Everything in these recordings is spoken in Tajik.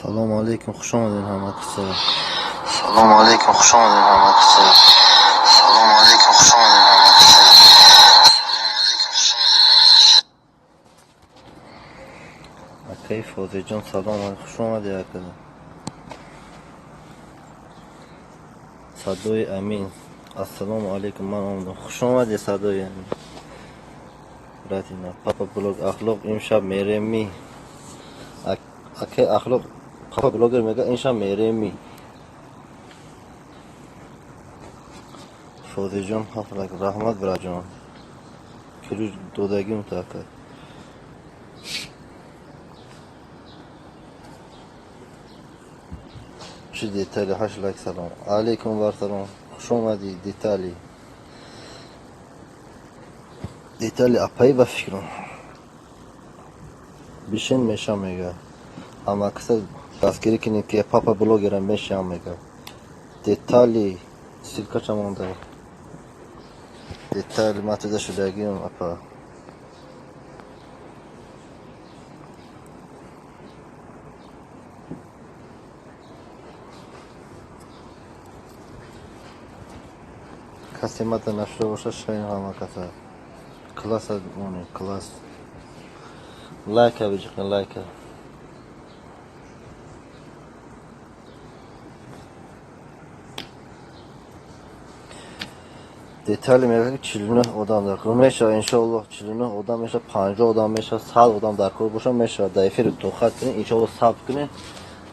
Салому алейкум, хуш омадед ҳама каса. Салому алейкум, хуш омадед ҳама каса. Салому алейкум, хуш омадед ҳама каса. Акаи Фозилҷон, салом, хуш омадед, ака. Садои Амин, ассалому алейкум, ман омадам. Хуш омадед, Садои Амин. Братина, папа блог Ахлоқ, имшаб мереми. Акаи Ахлоқ, папа блогер мега, имшаб мереми. Фозилҷон, ҳафт лайк, раҳмат, братҷон. Ключ додагим то, ака. Чӣ детали, ҳашт лайк, салом. Алейкум бар салом. Хуш омадӣ, детали. Детали апаи ба фикрам. Бишин мешам мега. Ҳама каса дастгирӣ кунед, ки папа блогерам мешам мега. Детали ссылка монда. Детали матида шудагиам, апа. Касе мата нашуда бошад, шавем ҳама каса. Класса монем, класс. Лайка биҷиқен, лайка. Детали мега, ки 49 одам дар кор мешавад, иншоаллоҳ, 49 одам мешавад, 50 одам мешавад, 100 одам дар кор бошад, мешавад. Дар эфири тухат кунем, иншоаллоҳ, сабт кунем.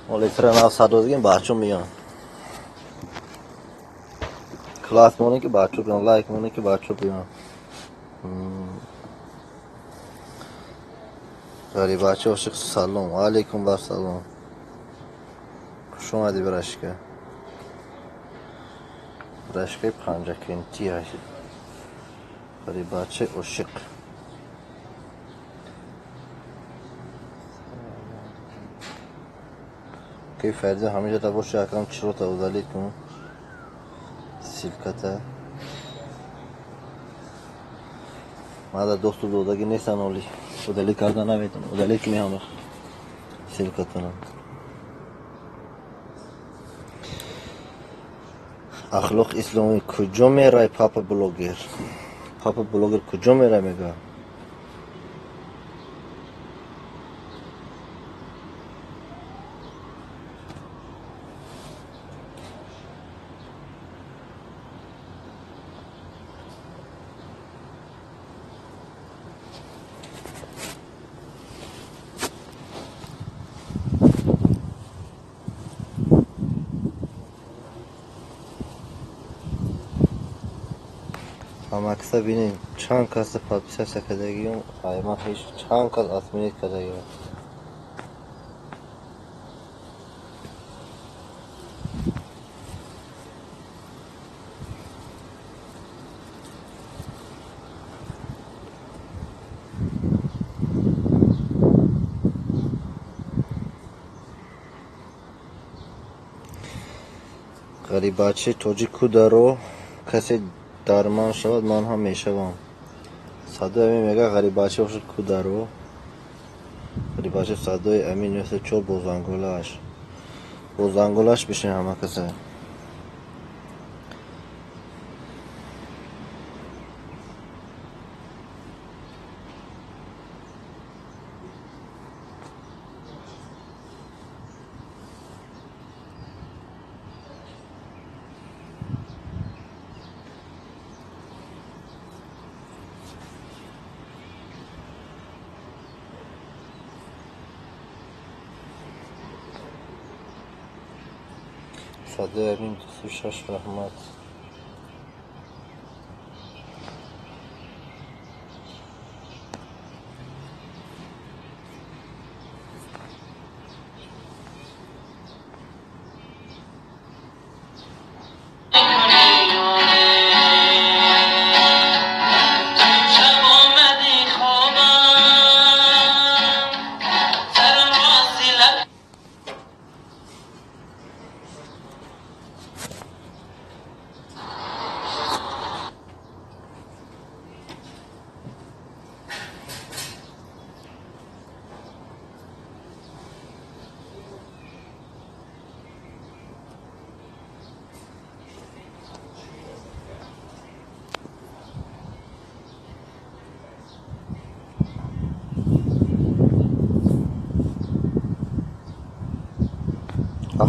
Ҳоло эфира нав садо дигем, бачаҳо меянд. Класс монем, ки бачаҳо биён, лайк монем, ки бачаҳо биён. Ғарибача ошиқ, салом. Алейкум бар салом. Хуш омадӣ, брашка. Брашкаи Панҷакентӣ ҳаст. Ғарибачаи ошиқ. Ки Фариза ҳаминҷо боши, акам, чирота удалить кун. Ссылка та. Ман дар доступ додагӣ нестам, оли. Удалить карда наметавонам. Удалить кунӣ ҳама ссылка тона. Ахлоқ исломӣ, куҷо мерай, папа блогер? Папа блогер куҷо мерай мега? Ҳамакса бинем, чанд каса подписаться кардагиём, айман ҳеҷ чанд кас отменить кардагиём. Ғарибачаи тоҷик ку даро, касе дар ман шавад, ман ҳам мешавам. Садои Амин мега, ғарибача бошад ку даро. Ғарибача Садои Амин 94 бо занголааш. Бо занголааш бишин ҳама каса. Садои Амин 26, раҳмат. شب آمدی خوابم سرم راستی لب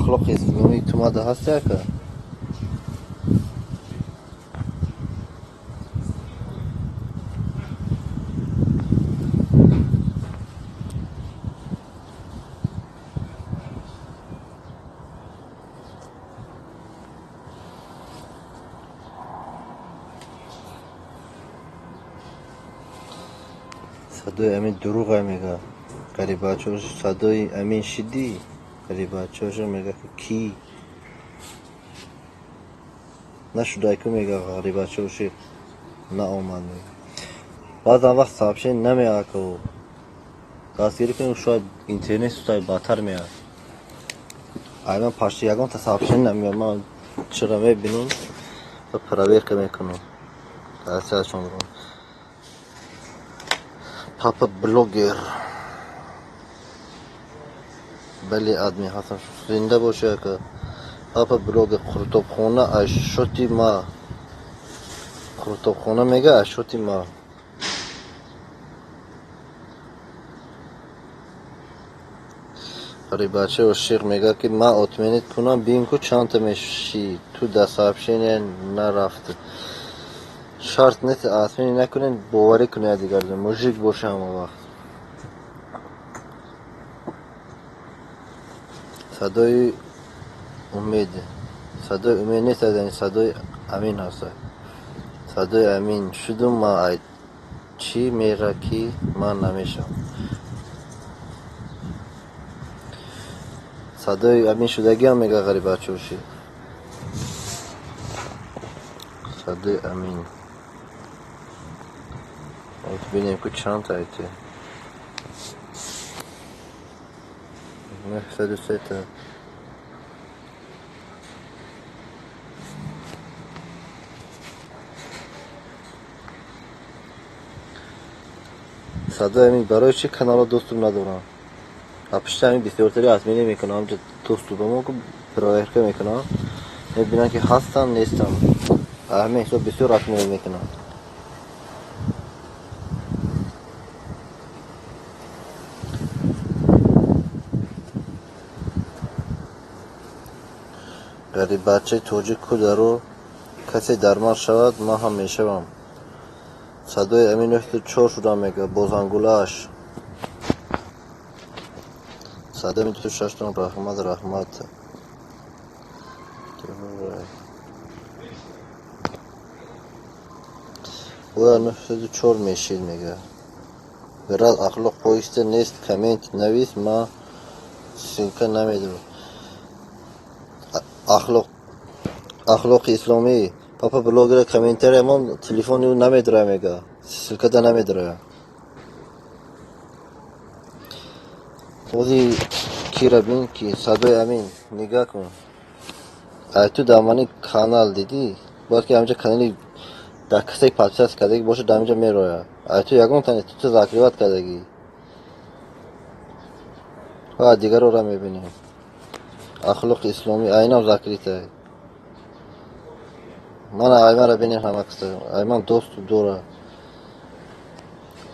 Ахлоқи исломии тумада ҳаст яка? Садои Амин дурӯға мега. Ғарибачо садои Амин шидӣ? Ғарибачоша мега ки кӣ? Нашудайку мега ғарибачоши наомад мега. Баъзан вақт сообщение намеяд ку. Дастгирӣ кунем, шояд интернет сутай бадтар меяд. Айман пашти ягонта сообщение намеяд. Ман чира мебинам ва проверка мекунам. Дастиашонро. Папа блогер. Бале, адми ҳастам. Зинда бошӣ ака. Папа блогер қуртобхона ашшоти ма. Қуртобхона мега ашшоти ма. Ғарибачаи ошиқ мега ки ман отменить кунам, бин ку чандта мешӣ. Ту дар сообщение нарафт. Шарт нест отменить накунед, боварӣ кунед дигар. Мужик боша ҳама вақт. Садои умед. Садои умед нест, яъне садои Амин ҳаст. Садои Амин шудум ман ай чӣ мера ки ман намешавам. Садои Амин шудагиам мега ғарибачоши. Садои Амин. Вот бинем ку чанд айти. 903-та. Садои Амин барои чӣ каналро доступ надорам? А пишти ҳамин бисёртари отмена мекунам, ҳамҷа доступамо ку проверка мекунам. Мебинам ки ҳастам, нестам. Ҳамин ҳисоб бисёр отмена мекунам. Ғариббачаи тоҷик ку даро касе дарман шавад, ман ҳам мешавам. Садои Амин 904 шудам мега бо зангулааш. Садои Амин 26 тон раҳмат, раҳмат. Бояд 904 мешид мега. Брат, ахлоқ поиста нест, коммент навис, ман ссылка намедиҳам. Ахлоқи исломӣ. Папа блогера комментария мон телефони ӯ намедиҳад мега. Ссылкада намедиҳад. Ози кира бин ки садои Амин нигаҳ кун. Ай ту дар мани канал дидӣ? Бояд ки ҳамҷа канали дар касе подписаться кардагӣ бошад, дар ҳамҷа мерояд. Ай ту ягон тане ту закрывать кардагӣ. Ва дигарора мебинем. Ахлоқи исломӣ айнам закрыта. Мана аймара бинем ҳама каса. Айман доступ дора.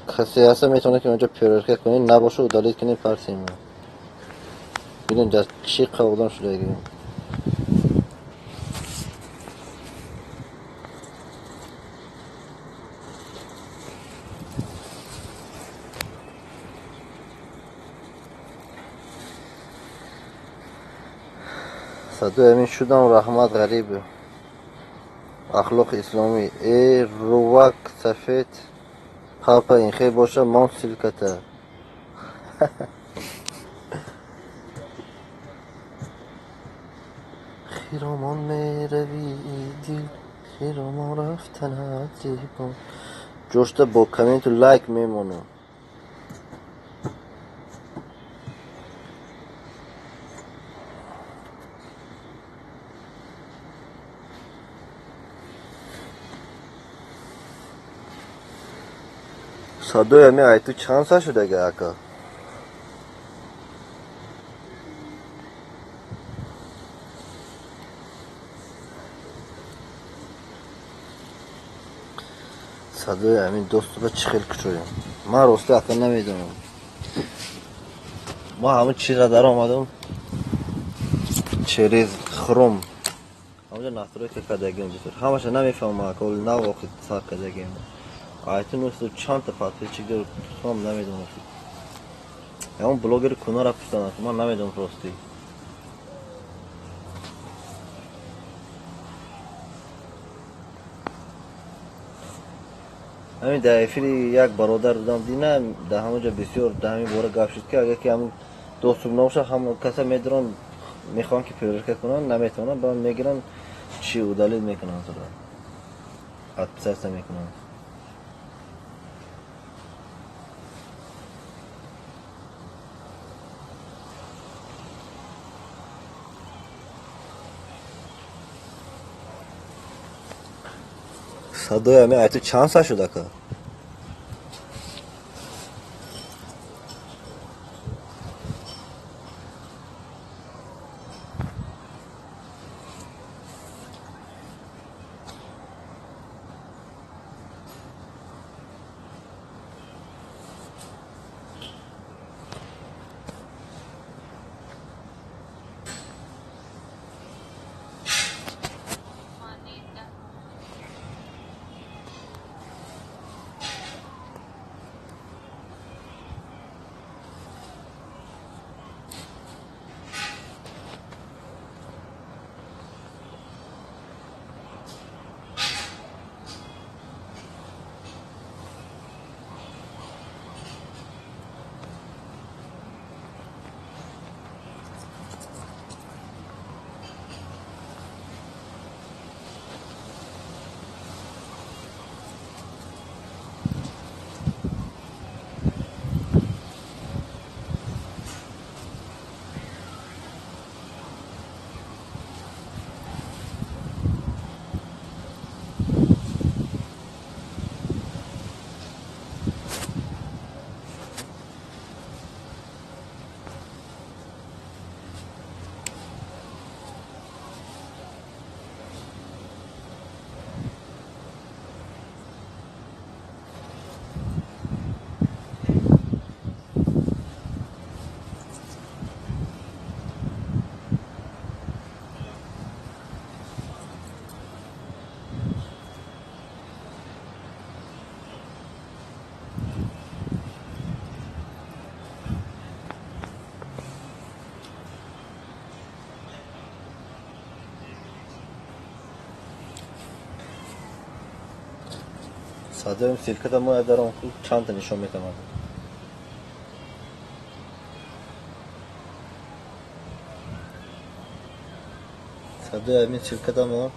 Касе ҳаста метавонад ки онҷо проверка кунед, набошад удалить кунед парсем. Бинем дар чӣ қавлон шудагӣ. Садои Амин шудам, раҳмат ғариб. Ахлоқи исломӣ. Э рувак сафед папа ин хел боша мон ссылката. Хиромон меравӣ дил, хиромон рафтанат зебо. Ҷошта бо комменту лайк мемонам. Садои Амин ай ту чанд са шудага ака? Садои Амин доступа чӣ хел кушоям? Ман рости ака намедонам. Ман ҳамин чиза даромадам. Через Хром. Ҳамаҷа настройка кардагиам бисёр. Ҳамаша намефаҳмам, ака, оли нав охи сар кардагиам. Айту нӯҳсаду чандта подписчик дору, худам намедонам. Ягон блогери кунара пурсанд, ман намедонам ростӣ. Ҳамин дар эфири як бародар будам дина, дар ҳамон ҷо бисёр дар ҳамин бора гап шуд, ки агар ки ҳамин доступ набошад, ҳама каса медоранд, мехоҳанд ки проверка кунанд, наметавонанд, баъд мегиранд, чи удалить мекунанд туро. Отписаться мекунанд. Садои ҳамин айту чанд сар шуд, ака? Садоим ссылката мо даром чандта нишон метавонад. Садои ҳамин ссылката мо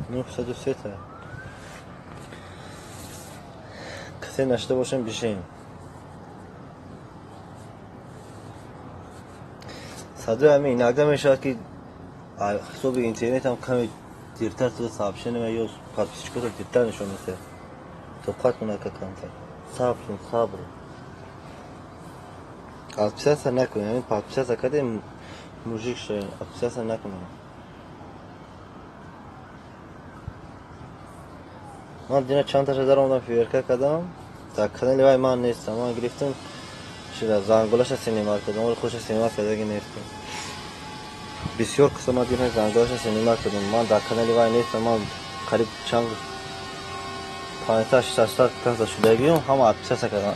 903. Касе нашида бошем, бишин. Садои ҳамин иногда мешавад, ки ҳисоби интернетам каме дертар шуда сообщение ё подписчикото дертар нишон медиҳад. Тоқат кун, ака, камтар. Сабр кун, сабр. Отписаться накунем. Ҳамин подписаться кардем, мужик шавем. Отписаться накунем. Ман дина чандташа даромадам, проверка кардам. Дар канали вай ман нестам. Ман гирифтам, чира зангулаша снимать кардам. Оли худша снимать кардаги нестам. Бисёр қисм ман дина зангулаша снимать кардам. Ман дар канали вай нестам. Ман қариб чанд 500-600 каса шудагиам, ҳама отписаться кардам.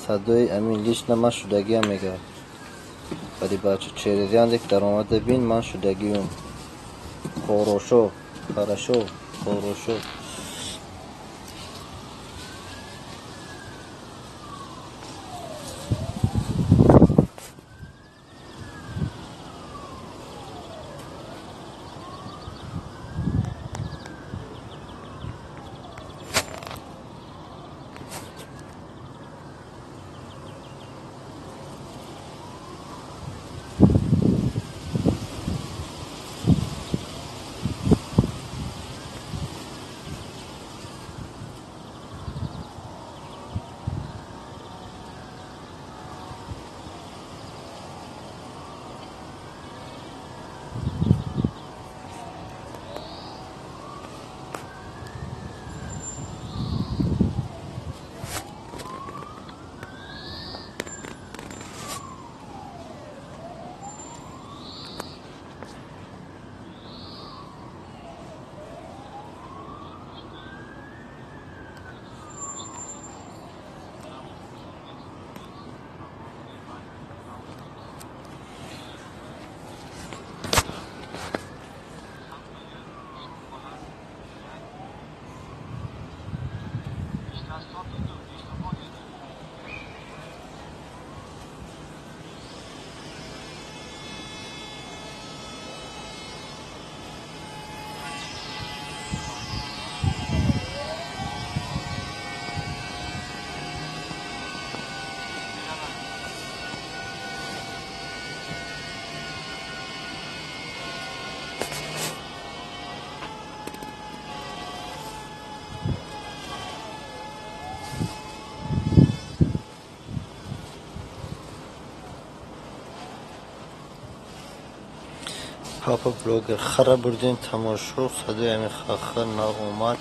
Садои амин лично ман шудагиам мегӯяд. Вале бача через Яндекс даромада бин, ман шудагиам. Хорошо, хорошо, хорошо. Папа блогер хара бурдем тамошо, садои ҳамин хаха наомад.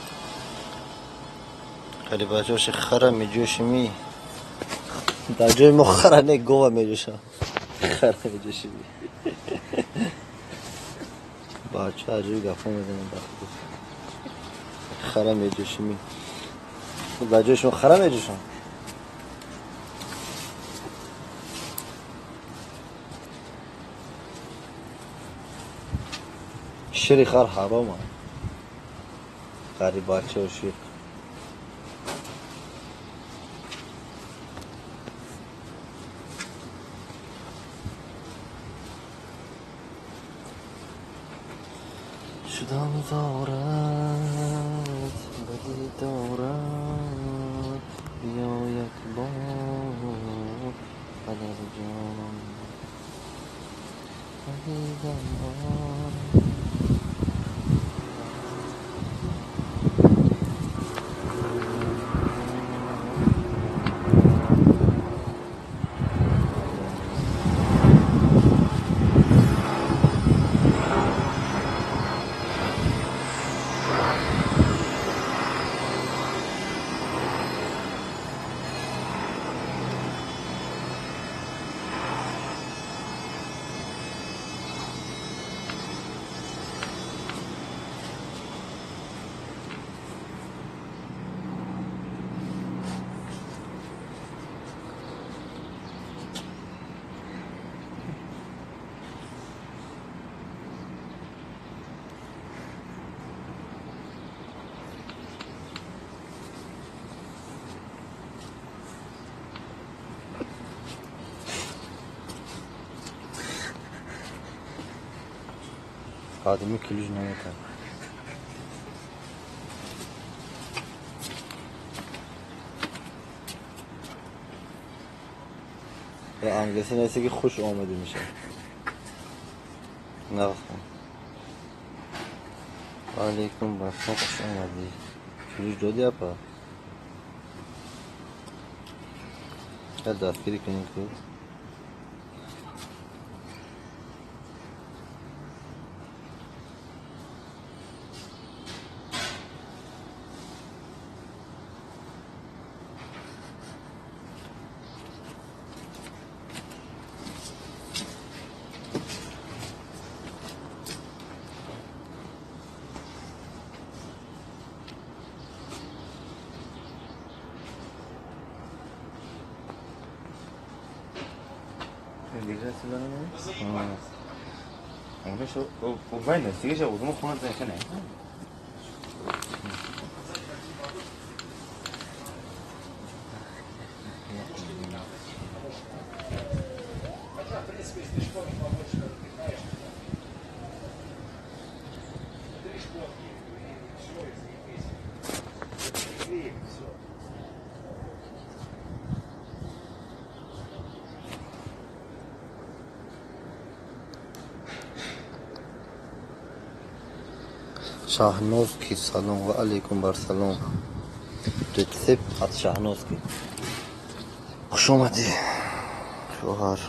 Ғарибачоши хара меҷӯшими. Дар ҷои мо хара не, гова меҷӯшам. Хара меҷӯшими. Бача аҷоиб гапҳо мезанем ба худ. Хара меҷӯшими. Дар ҷои шумо хара меҷӯшам. Шири хар ҳаром аст. Ғарибача шир. Шудам зорат ба дидорат, биё як бор падарҷон. Азизам. Қадими ключ наметавон. Ба англисӣ нест, ки хуш омадӣ мешавад. Нағз. Ва алайкум ассалом, хуш омадӣ. Ключ додӣ, апа? Як дастгирӣ кунем ку. Шаҳноз ки, салом ва алайкум бар салом. Рецепт аз Шаҳноз ки. Хуш омадӣ, хоҳар.